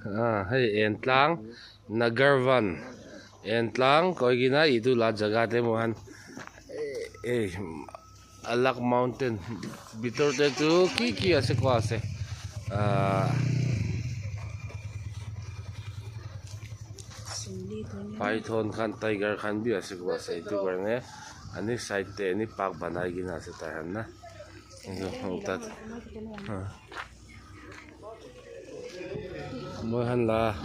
Hei Entlang Nagarvan Entlang kawigina itu la jaga te mohan ei Alak mountain bitor te chu ki ki ase koa ase ahh python khan tiger khan bi ase koa ase etu karne ani side te eni park banai kena ase tai khan na moikhan la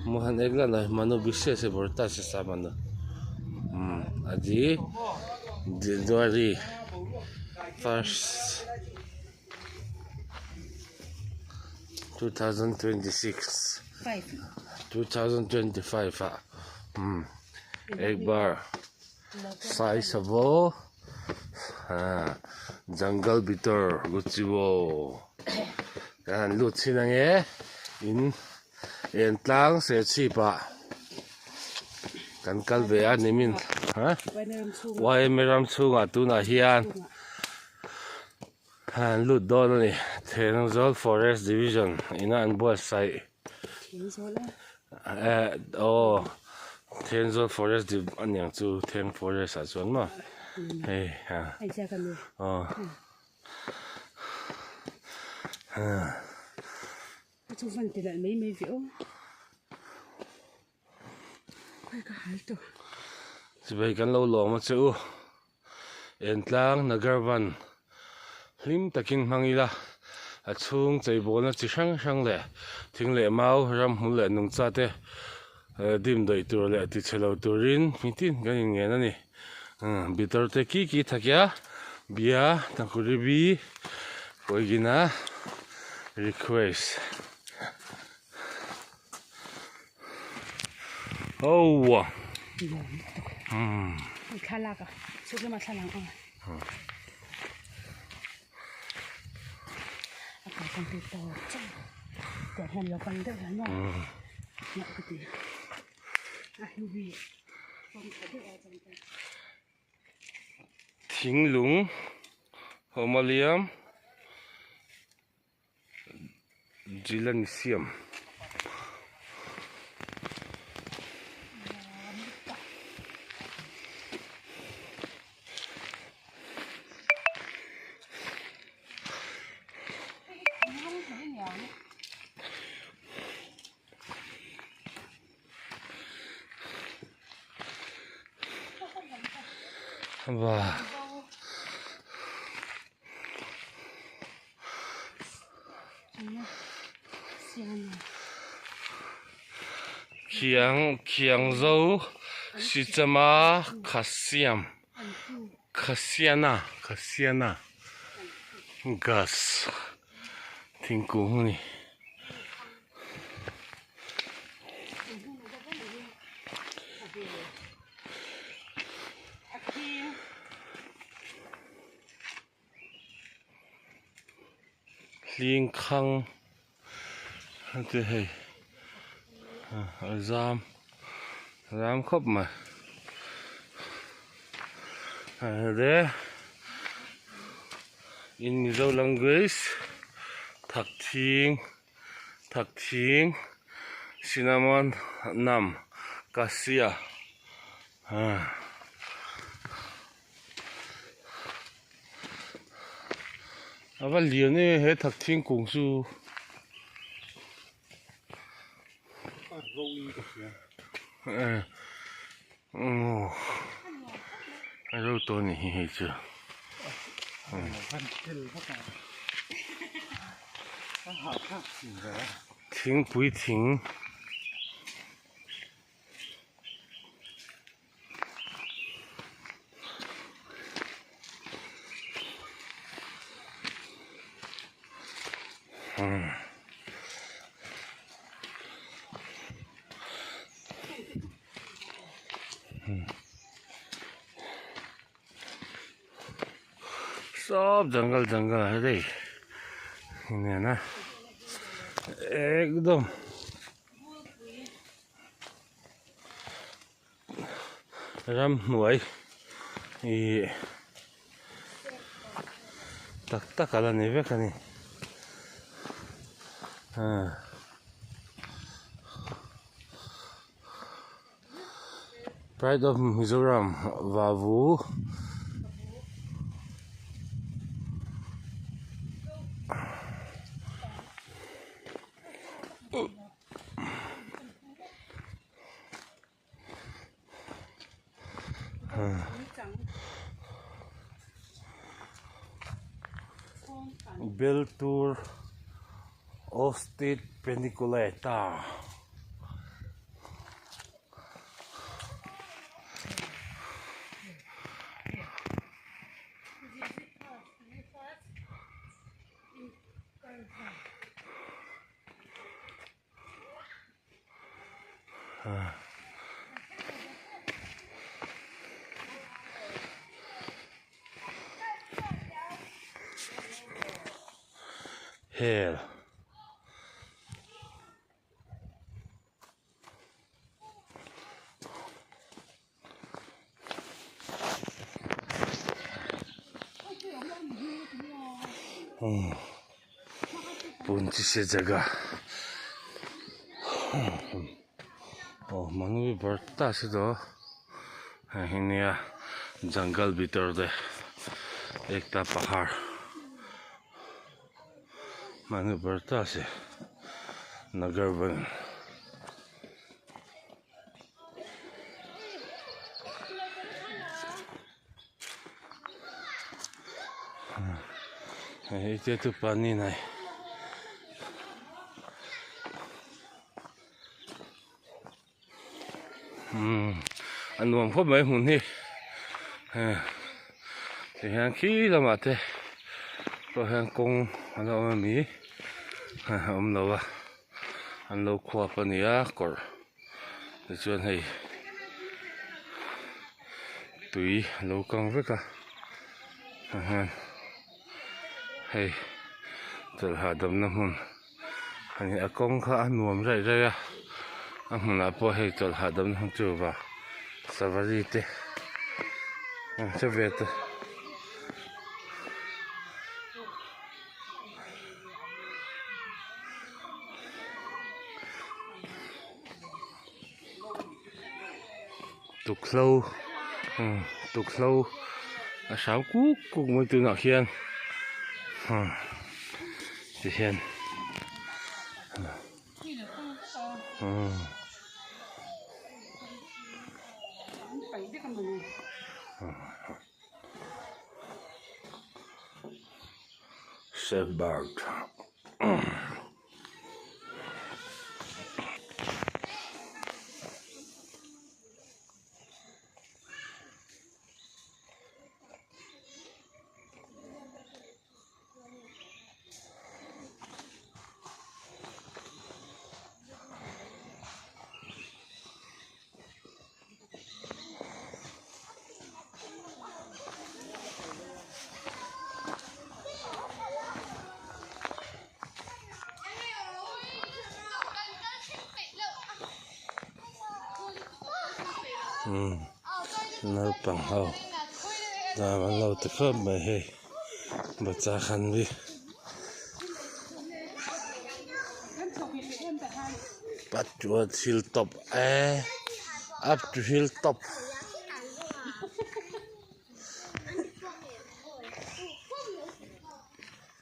moikhan ekla nahoi manu bishi ase borta ase sa manu umm aji January first 2026 2025 ah umm ekbar sai savo ah jungle bitor guchibo kan han lut chhin ange in Entlang Serchhip ah kan kal ve a nimin ha yma ram chhungah tunah hian han lut dawn a ni Thenzawl Forest Division ina an buatsaih eh aw Thenzawl Forest Div aniang chu Theng Forest ah chuan maw hei a aw Chibai kan lo lawm a che u. Entlang Nagarvan hlim takin hmang ila a chhung cheibawlna chi hrang hrang leh thing leh mau ramhmul leh nungcha te dim daih tur leh tichhe lo turin mitin kan inngen a ni. Bitor te ki ki thakia bia Thakuribi pawigina request. Aww Thlalak a chhuk lama thlalak ang a kal kan ti tawp chauh tiang hian lo kal deuh hian maw hnah ka ti a hlu hi pawm tha deuh a chuan Thinglung Homaliam. Jilanisiam. Wah. Khiang khiang zo Sichama Khasiam Khasiana Khasiana gas thingkung a ni. Hling khang a ti hei a zam a zam khawp mai a in Mizo language thak thing thak thing cinnamon nam cassia ah. A va lian e he thak thingkung chu a ro tawh a ni hi hei chu thingpui thing. Sab jungle jungle a hei nena ekdom. Ramhnuai ih tak tak a la ni vek a ni ah. Pride of Mizoram vavu. Beltur Ostit paniculata. Hel. Punchi se jaga. Oh, manu bi borta ase toh hinia jungle bitor te ekta pahar manu borta ase nagarvan. Etia tu pani nai. A nuam khawp mai hmun hi ti hian khi lamah te pawh hian kawng a lo awm ami a awm lo a an lo khuap a ni a kawrh tichuan hei tui a lo kang vek a tah hian hei chawlh hahdamna hmun a ni a kawng kha a nuam raih raih a a hmunah pawh hei chawlh hahdamna hmun chu va safari te an hre ve ta. Tukhlo tukhlo a hram kuk kuk mai tunah khian ti hian Safeguard. Naupang ho dam an lo ti khawp mai hei bacha khan bi Patchwork hill top eh up to hill top.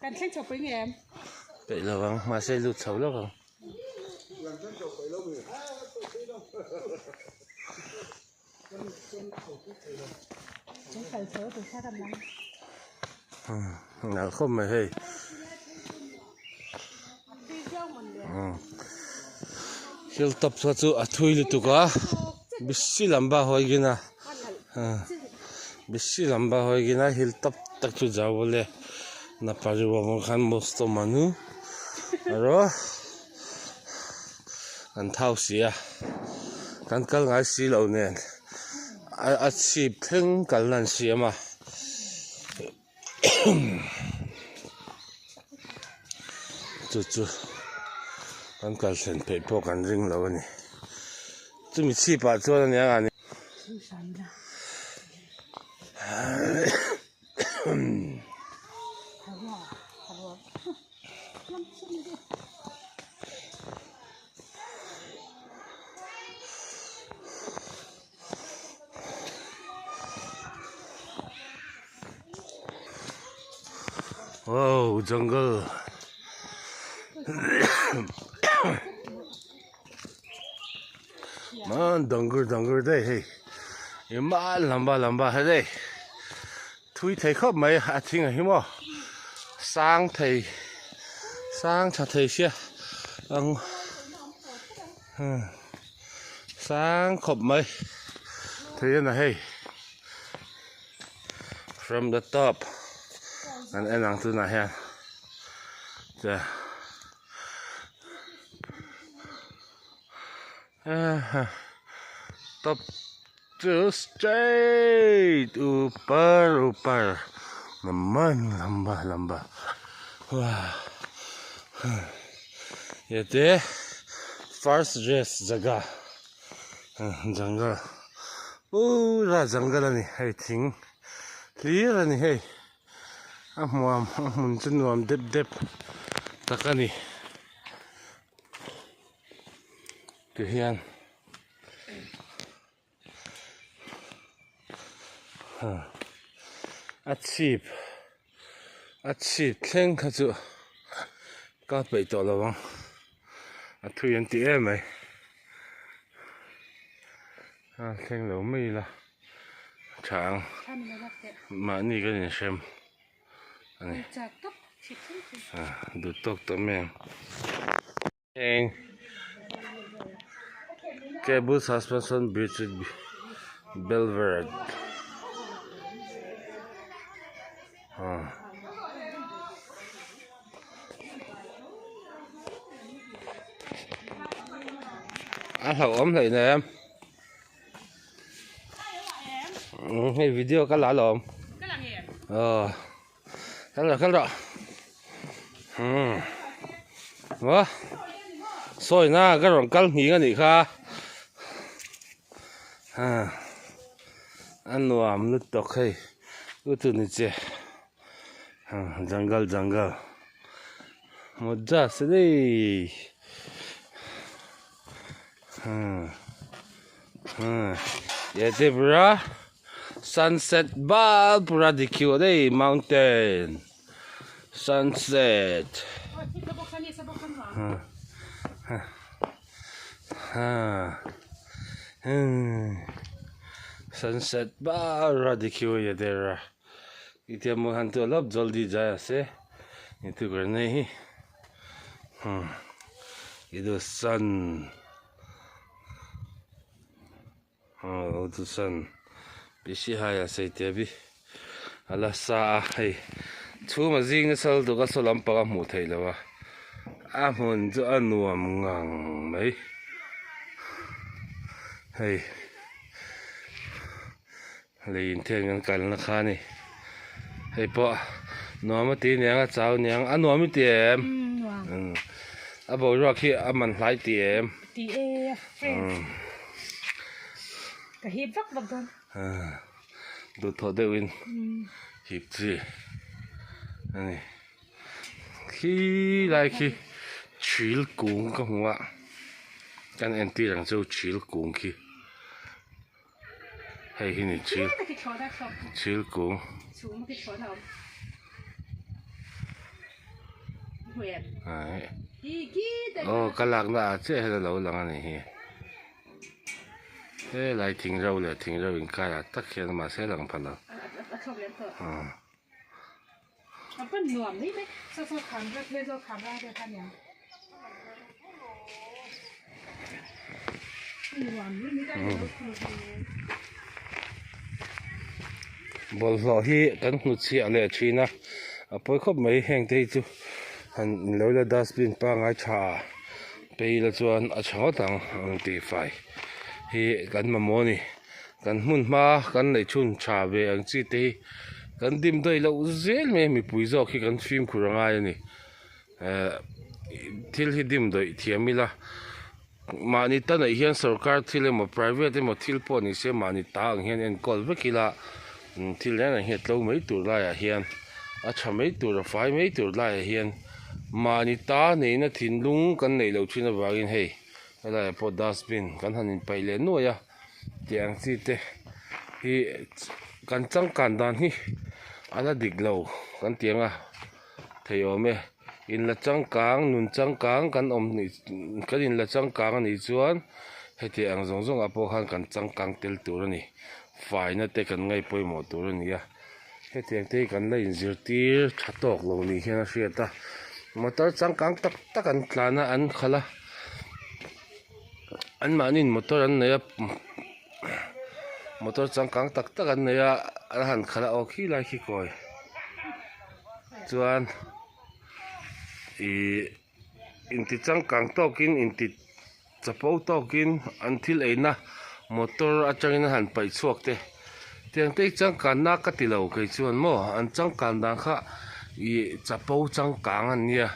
Kan thleng chho pui nge em? Peih lo ang, mahse lut chho lawk ang. Nal khawp mai hei. Hill top kha chu a thui lutuk a, bisi lamba hawi gin a, bisi lamba hawi gin a hill top tak chu jawole naparibo moikhan mosto manu aro an thau si a kan kal ngai si lo nen a chhip thleng kalna an siam a. Chu chu kan kal thlen peih pawh kan ring lo a ni. Chumi chhip ah chuan a nia ni. Wow jungle man dangur dangur daih hei eman lamba lamba he daih thui thei khawp mai a thing a hi maw sang thei sang tha thei sia ang sang khawp mai thei a na hei. From the top kan en ang tunah hian che top chu straight upar upar man lamba lamba yate first dress jaga jungle pura jungle a ni hei thing hlir a ni hei a hmuam a hmun chu nuam dep dep tak a ni ti hian a chhip a chhip thleng kha chu ka peih tawh lo ang a thui an ti em mai a thleng lo mai ila tha ang mahni kan inhrem a ni duh tawk tawh mai ang. Eng cable suspension bridge Belverde ah a hlauhawm hleih nei em hei video ka la alawm aw. Kal rawh kal rawh umm maw sawi na ka rawn kal nghing a nih kha a nuam lutuk hei lutuk ni che jungle jungle mawza se dei yete pura. Sunset bal pura dikhiwo dei mountain sunset sunset bal pura dikhiwo yate ra etya moikhan tu olop jaldi jai ase etu karne hi etu sun. Aw chuan bishi hai a sei te bi a la sa a hei chhum a zing nasa lutuk a saw lampang a hmuh theih loh a a hmun chu a nuam ngang mai hei lei inthian kan kalna kha a ni hei pawh nuam a ti aniang a chau aniang a nuam i ti em a boruak hi a man hlai ti em. Ka hip vak vak dawn. Duhthawh deuhin hip chi a ni. Khi lai khi thil kung ka hmu a, kan entir ang chu thil kung khi. Hei hi ni thil thil kung. Aw ka lakna ah chiah hian a lo lang a ni hi. Helai thing ro leh thing ro inkar ah tak hian mahse a lang pha lo. Bawlhhlawh hi kan hnutchhiah leh thin a, a pawi khawp mai heng te hi chu han lo la dustbin pangngai tha phei ila chuan a tha ngawt ang ang tih fai hi kan mamawh a ni. Kan hmun hma kan neih chhun tha ve ang chi te hi kan dim daih loh zel mai a mipui zawk hi kan fimkhur a ngai a ni. Ehh thil hi dim daih thiam ila mahni ta neih hian sorkar thil emaw private emaw thil pawh ni se mahni ta ang hian enkawl vek ila thil reng reng hi a tlo mai tur laiah hian a tha mai tur a fai mai tur laiah hian mahni ta neihna thinlung kan neih loh thin avangin hei helaiah pawh dustbin kan han inpaih leh nuai a tih ang chi te hi kan changkan dan hi a la dik lo kan ti ang a. thei awm e. Inla changkang, nun changkang kan awm nih kan inla changkang a nih chuan heti ang zawng zawng ah pawh khan kan changkang tel tur a ni. Faina te kan ngaih pawimawh tur a ni a. Hetiang te hi kan la inzirtir tha tawk lo ni hian a hriat a. Motor changkang tak tak an tlan a, an khalh a. Anmahniin motor an nei a, motor changkang tak tak an nei a, an han khalh a aw khi lai khi kawi chuan ihh inti changkang tawkin inti chapo tawkin an thil eina motor atangin a han paih chhuak te tiang te hi changkanna ka ti lo kei chuan maw an changkan dan kha ih chapo changkang an nia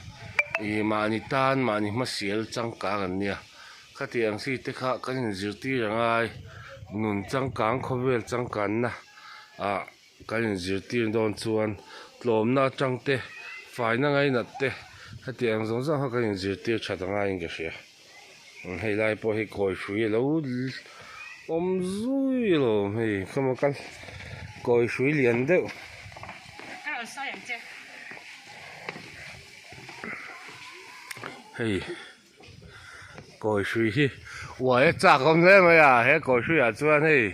ih mahni tan mahni hmasial changkang an nia khatiang chi te kha kan inzirtir a ngai nun changkang khawvel changkanna ah kan inzirtir dawn chuan tlawmna atang te faina ngainat te hetiang zawng zawng kha kan inzirtir that a ngaiin ka hria. Hei lai pawh hi kawi hrui a lo awm zui alawm hei khawma kal kawi hrui lian deuh. Hei kawi hrui hi uai a chak awm hle mai a he kawi hrui ah chuan hei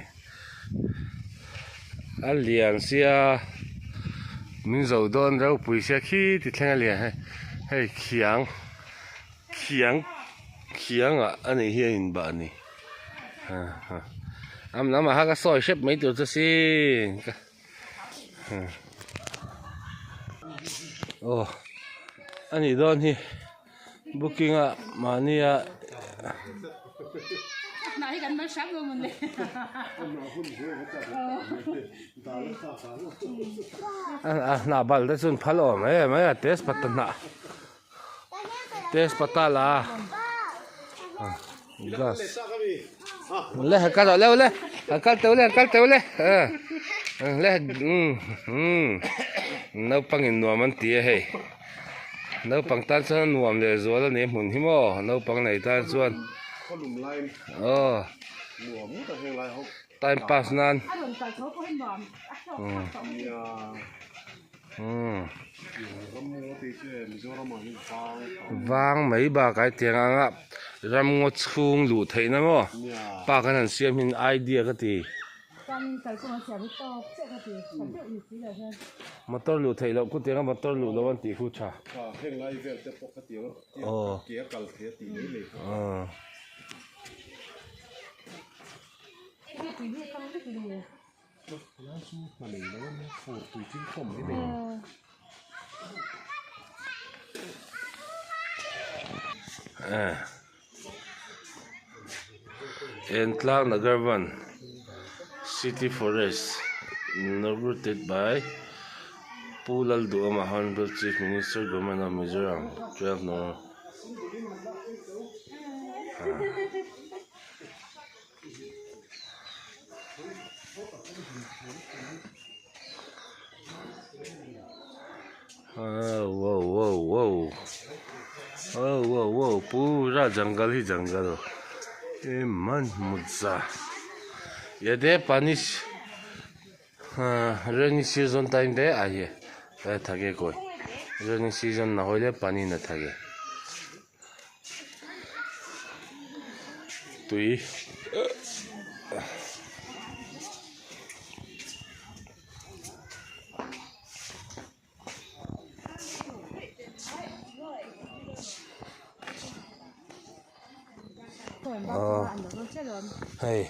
a lian sia min zo dawn ropui sia khi ti thleng a lian hei hei khiang. Khiang khiangah a nih hi a inbah a ni am lamah kha ka sawi hrep mai tur chu sin ka aw a nih dawn hi booking a mahni a. A hnah bal te chuan phal awm em mai a test pata hnah. Tezpata la gas le kal le le kal teu le kal teu le le um naupang in nuam an ti a hei naupang tan chuan a nuam leh zual a ni hmun hi maw naupang nei tan chuan aw time pass nan Vang mai bakah hetiang anga ramngaw chhung luh theihna maw park an han siam hian idea ka ti. Motor luh theih loh khutianga motor luh loh an tih khu tha. Aw. Entlang Nagarvan City Forest inaugurated by Pu Lalduhoma Honourable Chief Minister Government of Mizoram 12 November. Wow wow wow wow wow wow pura jungle hi jungle eman mutza yate pani rainy season time te ahe thake koi rainy season nahole pani nathake. Tui hei.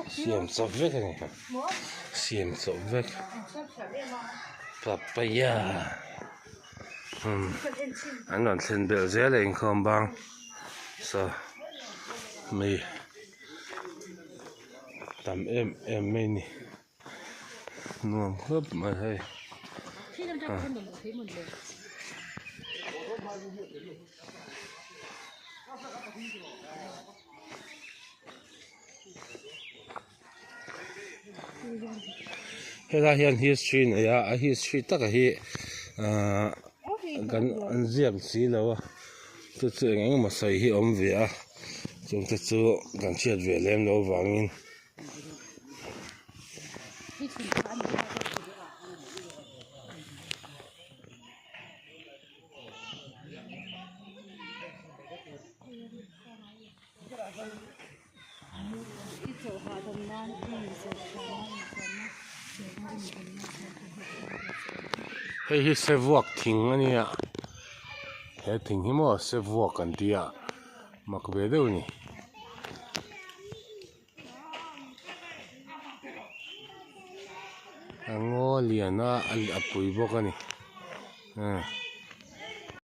Siam chawp vek a ni siam chawp vek papaya an rawn thlen belh zel a inkhawm bang saw mi tam em em mai a ni. Nuam khawp mai hei helai hian history nei a a history taka hi ahh kan an ziak si lo a. Chu chu eng eng emaw sawi hi a awm ve a chung te chu kan hriat ve lem loh avangin. Hei hi sevuak thing a nia he thing hi maw sevuak an tia mak ve deuh a ni. A ngaw lian a a pui bawk a ni.